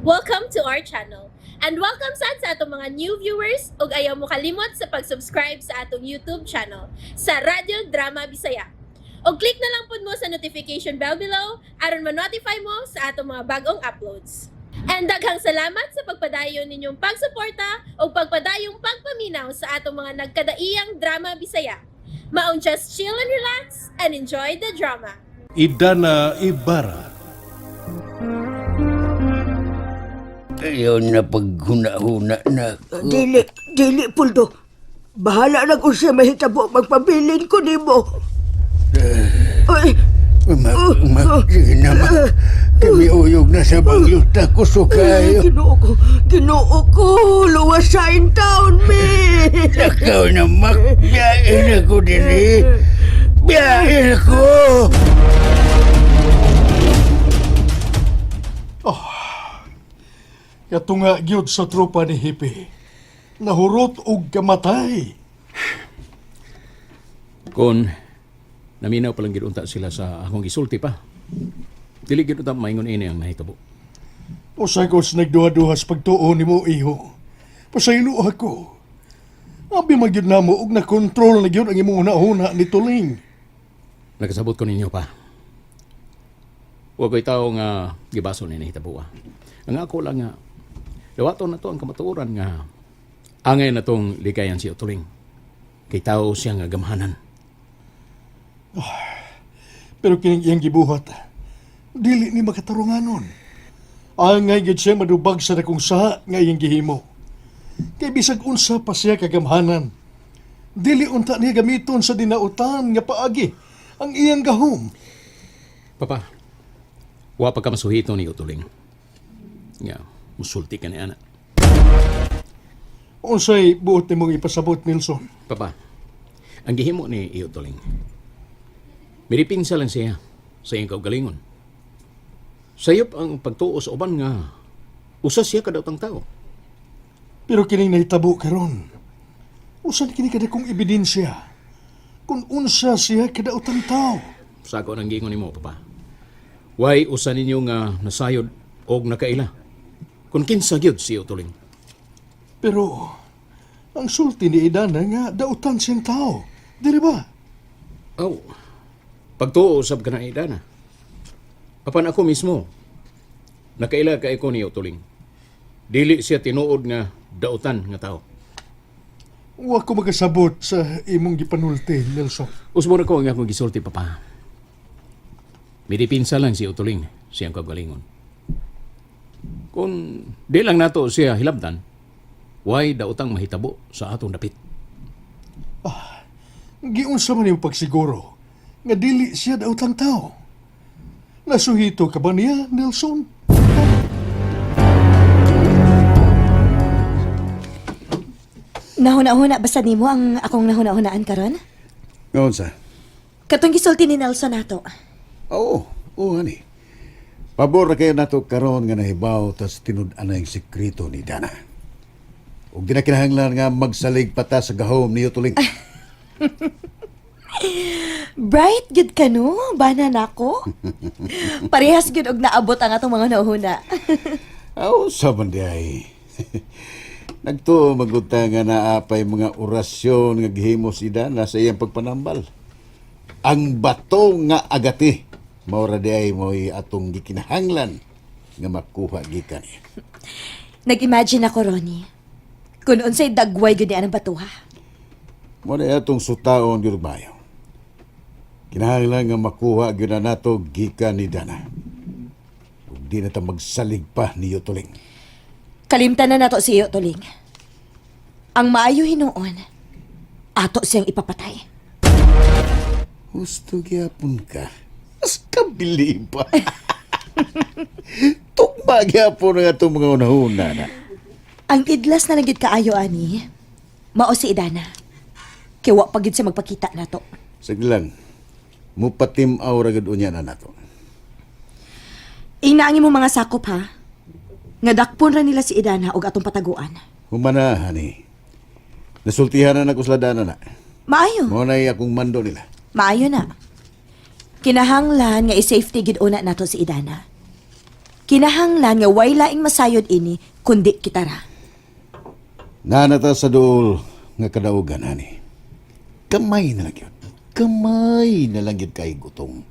Welcome to our channel. And welcome sad sa atong mga new viewers ug ayaw mo kalimot sa pag-subscribe sa atong YouTube channel sa Radyo Drama Bisaya. Og click na lang pud mo sa notification bell below aron ma-notify mo sa atong mga bagong uploads. And daghang salamat sa pagpadayon ninyong pagsuporta ug pagpadayong pagpaminaw sa atong mga nagkadaiyang drama Bisaya. Maong just chill and relax and enjoy the drama. Idana Ibarra. Ayaw na paghuna-huna na ako. Dili, dili, Puldo. Bahala na kung siya mahitabo, magpabilin ko nimo. Ay, Mak, mak, sige na mak. Kami uyog na sa bagyuta ko so kayo. Ginoo ko, Ginoo ko, luwas sa in town, me. Takaw na mak, biyain ako din eh. Biyain ako! Katunga gyud sa tropa ni Hippie. Nahurot og kamatay. Kon naminaw palang gid unta sila sa akong gisulti pa. Dili gid unta maingon ini ang nahitabo. Usay ko sa nagduha-duha sa pagtuo nimo iho. Pasaylo ako. Abi man gyud namo og nakontrol na gyud ang imong hunahuna ni Tuling. Nakasabot ko ninyo pa. Wa ko'y tao nga gibaso ni nahitabo ah. Ang ako lang nga dawaton na to ang kamatuoran nga angay na tong likayan si Otuling. Kay tao siya nga gamhanan. Pero kining iyang gibuhat, dili ni makatarunganon. Angay gyud siya madubag sa dakong saha nga iyang gihimo. Kay bisag unsa pa siya kagamhanan. Dili unta niya gamiton sa dinautan nga paagi ang iyang gahom. Papa, wa pa ka masuhito ni Otuling. Nga, musulti ka ni ana. Unsay buot nimong ipasabot, Nelson? Papa, ang gihimo ni Iotoling, miripinsa lang siya sa iyang kaugalingon. Sayop ang pagtuo sa uban nga usa siya kadaotang tao. Pero kining nahitabo karon. Usan kini kadakong ebidensya kung unsa siya kadaotang tao. Sa ako nang giingon nimo, Papa. Way usa ninyo nga nasayod og nakaila. Kung kinsa gyud si Iotoling. Pero ang sulti ni Idana nga dautan siyang tao. Dili ba? Aw, pagtuo usab ka na idana. Apan ako mismo, nakaila kay ko ni Iotoling. Dili siya tinuod nga dautan nga tao. Wa ko makasabot sa imong gipanulti, Nelson. Usbon ako ang akong gisulti, Papa. Midipinsa lang si Utuling, siyang kagalingon. Kung di lang nato siya hilabdan, why daotang mahitabo sa atong dapit? Giunsa man imong pagsiguro nga dili siya daotang tao. Nasuhito ka ba niya, Nelson? Nahuna-huna basta nimo ang akong nahuna-hunaan karon? Ngayon sa? Katong gisulti ni Nelson nato. Oo, oo, ani. Pabor na kayo nato karon nga nahibaw tas tinud-an na yung sekreto ni Dana. Ug di na kinahanglan nga magsalig pa ta sa gahom ni Utuling. Bright gid ka no, bana nako. Parehas gid og naabot ang atong mga nahuna. Aw, sa man di ay. Nagtuo magunta nga naapay mga orasyon nga gihimo si Dana sa iyang pagpanambal. Ang bato nga agati, maura di ay mo'y atong gikinahanglan nga makuha gikan niya. Nag-imagine ako, Ronnie. Kung unsay dagway gid ni anang batuha. Mo na atong sutaon gyud bayo. Kinahanglan nga makuha gyud na nato gikan ni Dana. Ug di na ta magsalig pa ni Yutuling. Kalimtan na nato si Iyo Tuling. Ang maayo hinuon, ato siyang ipapatay. Husto gyapon ka. Mas kabiliba. Tugma gyapon ang atong mga unahuna na. Ang idlas na lang gid kaayo ani, mao si Idana. Kay wa pa gid siya magpakita nato. Sige lang. Mupatim-aw ra gyud unya na nato. Ingna ang imong mga sakop ha. Nga dakpon ra nila si Idana og atong pataguan. Humana hani. Nasultihan na nako sila Dana na. Maayo. Mao na akong mando nila. Maayo na. Kinahanglan nga i-safety gid una nato si Idana. Kinahanglan nga way laing masayod ini kundi kitara. Nanata sa duol nga kadaugan ani. Kamay na lang yun. Kamay na lang yun kay gutong.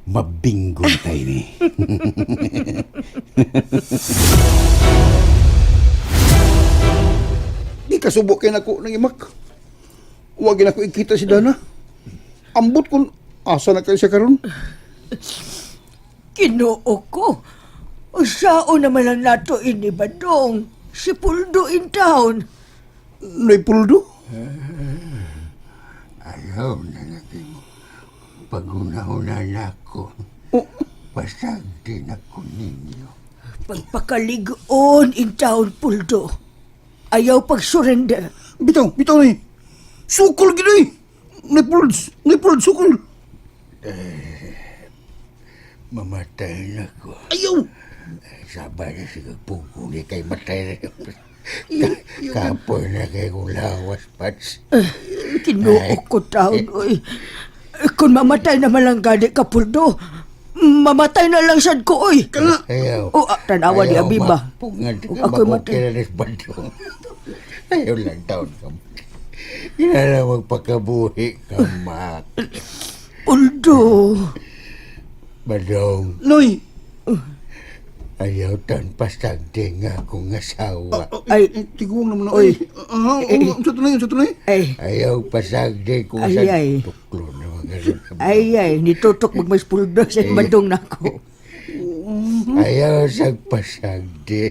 Mabinggo na tayo ni. Di kasubo kay nako ng imak. Huwag na ko ikita si Dana. Ambot kung asa na kayo siya karon. Ginoo ko. Usao naman lang nato ini Badong. Si Puldo in town. Nay puldo. Ayaw na lagi mo. Paghuna-huna na ako. Oh, Pasag din ako ninyo. Pagpakaligoon in town, Puldo. Ayaw pag-surrender. Bitaw, bitaw ni. Sukol gid oy. Nay pulds, nay puld sukol. Mamatay na ko. Ayaw. Sabay na siya pugo ni kay matay na. Kapoy na kay kong lawas, Pats. Ginoo ko taon, oy. Kung mamatay naman lang gani ka, Puldo, mamatay na lang sad ko, oy. Ayaw. Oh, tanawa ni Ayaw, Abiba. Mapungad Oh, ka, ako'y matay. makukira ni Badong. Ayaw lang taon ka. Kinala magpakabuhi ka, Mak. Puldo. Badong, Noy. ayaw tan pasag din nga akong asawa. Ay. Ay, tiguang naman na oy. Ah, oh, sa tunay, sa tunay. Ay, Ayaw pasag din kung Ay, sa ay. tuklo na mga ganun. ay, ay, nitutok magmas Puldo sa Badong nako. Ayaw sa pasag di.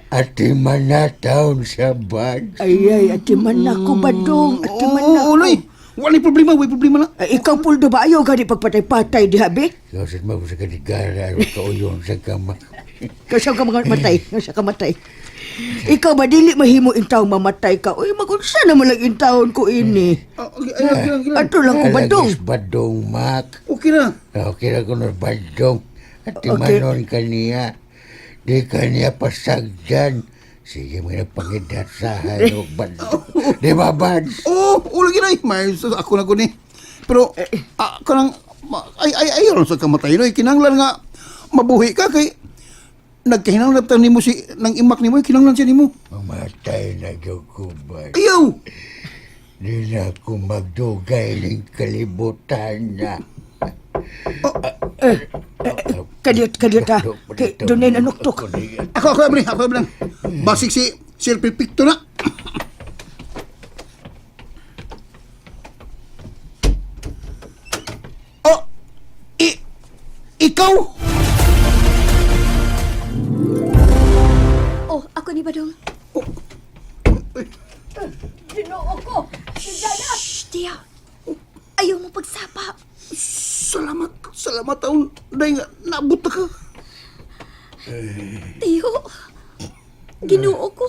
Ati manataon sa bag. Ay, ay, ati man ako, Badong. Ati man Oo, ako. oh, Noy. Wala problema, wala problema na. Ay, ikaw, Puldo ba? Ayaw gani pagpatay-patay diha, be? Ikaw sa mga sa kadigara, kauyon sa kama. Kasi ka mga matay, kasi ka matay. Ikaw ba dili mahimo in taon mamatay ka? Uy, magunsa naman lang in taon ko ini. Ah, okay, ay, okay lang, okay lang. Ato lang ko Badong. Alagis badong, Mak. Okay na. Okay na ko na badong. Ati Okay. manon kaniya. Di kaniya pasagdan. Sige, mga pangidat sa hayok badong. Di ba, Bads? Oo, oh, lagi na. May ako na ko ni. Pero kanang ay ay ay ron sa kamatay no kinahanglan nga mabuhi ka kay nagkahinanglan ta nimo si nang imak nimo kinahanglan siya nimo. Mamatay na gyud ko, Bads. Ayaw. Di na ako magdugay ng kalibutan na. Kadiyot, kadiyot ha. Kay, doon na nanuktok. Ako ako abri, ako abri lang. Basig si Sir Pipicto na. Oh, i ikaw. Oh, ako ni Badong. Ginoo ko! Shh, tiya. Ayaw mo pagsapa. Salamat, salamat taon. Dahil nga naabot na ka. Tiyo. Ginoo ko.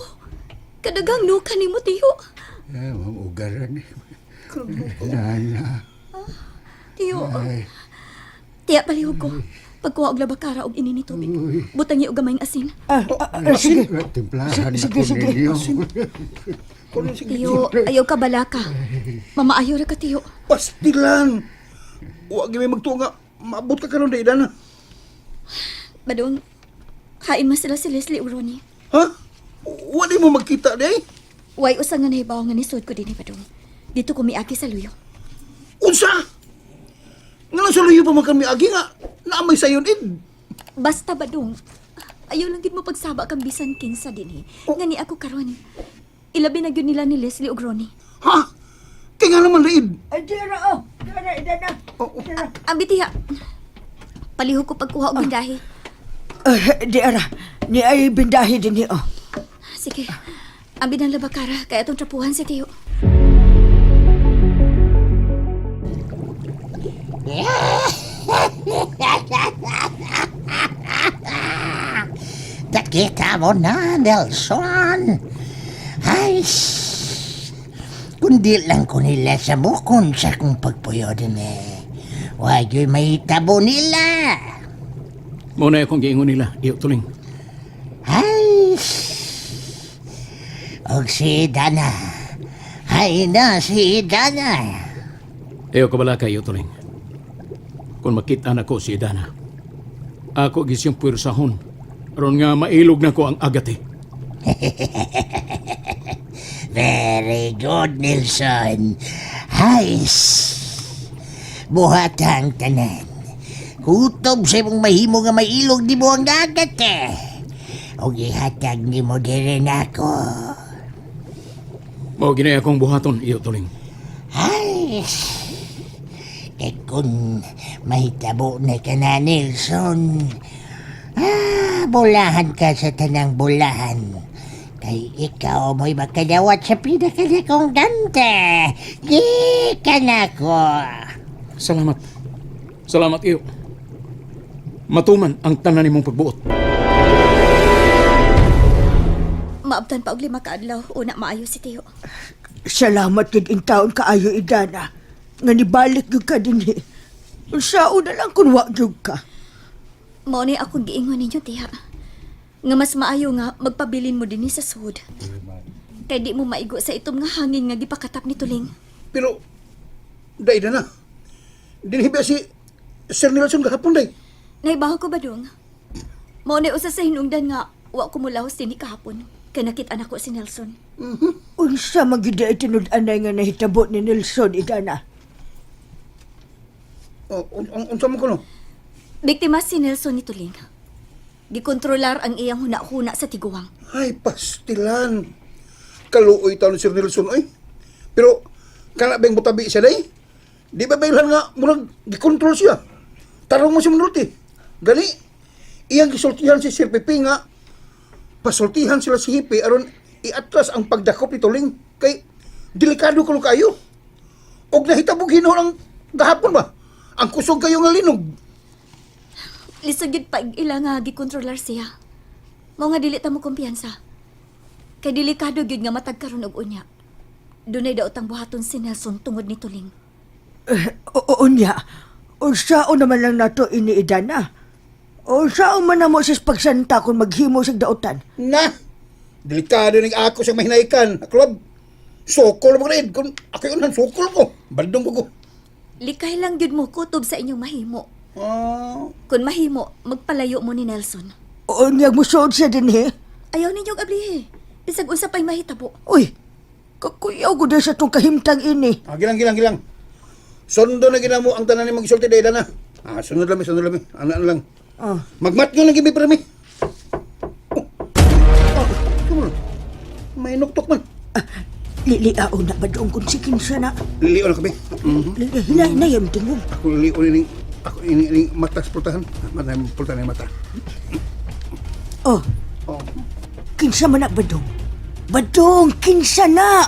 Kadagang nuka ni mo, tiyo. Eh, maugaran eh. Nana. Tiyo. Tiya, palihog ko. Pagkuha og labakara og ini ni tubig. Butang og gamayng asin. Ah, ah, ah, sige. Timplahan Sige, ako sige. ninyo. Tiyo, ayaw ka balaka. Mamaayo ra ka, tiyo. Pastilan. Wa gyud may magtuo nga maabot ka karon dahil na. Badong, kain man sila si Leslie ug Ronnie. Ha? Wa di mo magkita di ay? Way usa nga nahibaw nga nisod ko dinhi, Badong. Dito ko miagi sa luyo. Unsa? Nga lang sa luyo pa man kami agi nga naamay sayon id. Basta Badong, ayaw lang gid mo pagsaba kang bisan kinsa dinhi. Nga ni ako karon. Ilabi na gyud nila ni Leslie ug Ronnie. Ha? Kay nga naman laid. Ay, dira oh. Dira, dira. Oh, Ang bitiha. Palihog ko pagkuha og bindahi. Dira. Ni ay bindahi din ni oh. Sige. Ang binang labakara kay atong trapuhan si Tiyo. Nakita mo na, Nelson. Ay, kundi lang ko nila sa bukon sa kong pagpuyo din eh. Wagyo'y may tabo nila. Muna akong giingon nila, iyo tuling. Ay, og si Dana. Ay na si Dana. Iyo kabala ka, iyo tuling. Kung makita na ko si Dana, Ako gid siyang puwersahon. Aron nga mailog na ko ang agat eh. Very good, Nelson. Hais. Buhat ang tanan. Kutob sa imong mahimo nga mailog di mo ang dagat eh. O gihatag ni mo diri nako. Mao gini akong buhaton iyo tuling. Hais. Kay kung mahitabo na ka na, Nelson. Ah, bulahan ka sa tanang bulahan. Kay ikaw mo'y makadawat sa pinakadakong dante. Di ka na ko. Salamat. Salamat iyo. Matuman ang tanan nimong pagbuot. Maabtan pa og 5 ka adlaw una maayo si Tiyo. Salamat gid in taon kaayo Idana. Nga nibalik gyud ka dinhi. Unsaon na lang kun wa gyud ka. Mao ni akong giingon ninyo tiha. Nga mas maayo nga magpabilin mo dinhi sa sud. Kay di mo maigo sa itom nga hangin nga gipakatap ni Tuling. Pero, day na na. Dinhi ba si Sir Nelson gahapon day? Naibaho ko ba dong? Mao ni usa sa hinungdan nga wa ko mulahos dinhi kahapon. Kay nakit-an ako si Nelson. Unsa man gyud ay tinud-anay nga nahitabo ni Nelson Idana. O, unsa man ko no? Biktima si Nelson ni Tuling. Gikontrolar ang iyang huna-huna sa tiguang. Ay, pastilan. Kaluoy taon ni Sir Nelson, oy. Pero, kana bang butabi siya day? Di ba baylan nga, murag, gikontrol siya. Tarong mo siya manulti. Gani, iyang gisultihan si Sir Pepe nga, pasultihan sila si Hipe aron iatras ang pagdakop ni Tuling. Kay, delikado kuno kayo. Og nahitabog hinuon ang gahapon ba? Ang kusog kayo nga linog. Lisod gyud pag ila nga gikontrolar siya. Mao nga dili ta mo kumpiyansa. Kay delikado gyud nga matag karon og unya. Dunay daotang buhaton si Nelson tungod ni Tuling. Oo niya. Unsaon naman lang nato ini Idana. Unsaon man namo sa pagsanta kung maghimo sa daotan. Na! Delikado ning ako sa mahinaykan. Aklab, sokol mo rin. Kung ako yun, sokol ko. Bandong ko ko. Likay lang gyud mo kutob sa inyong mahimo. Ah, Kung mahimo, magpalayo mo ni Nelson. Oo niya musuod siya dinhi. Ayaw ninyong ablihi. Bisag unsa pa'y mahitabo. Uy, kakuyaw ko dahil sa tong kahimtang ini. ah gilang, gilang, gilang. Sundo na ginamo ang tanan ni magisulti dahil na. Ah, sunod lang, sunod lang. Ano, ano lang. Ah. Magmat nga lang gibi para mi. Oh. Oh, come on. May nuktok man. Liliaon na ba doon kung si kinsa na? Lilion na kami. Mhm. Lili, hinay na yung tingog. Ako lilion ini ako ini ini mata pultahan. Mata pultahan yung mata. Oh, Oh. kinsa man na ba dong? Badong, kinsa na!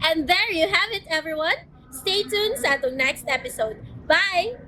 And there you have it, everyone. Stay tuned sa atong next episode. Bye!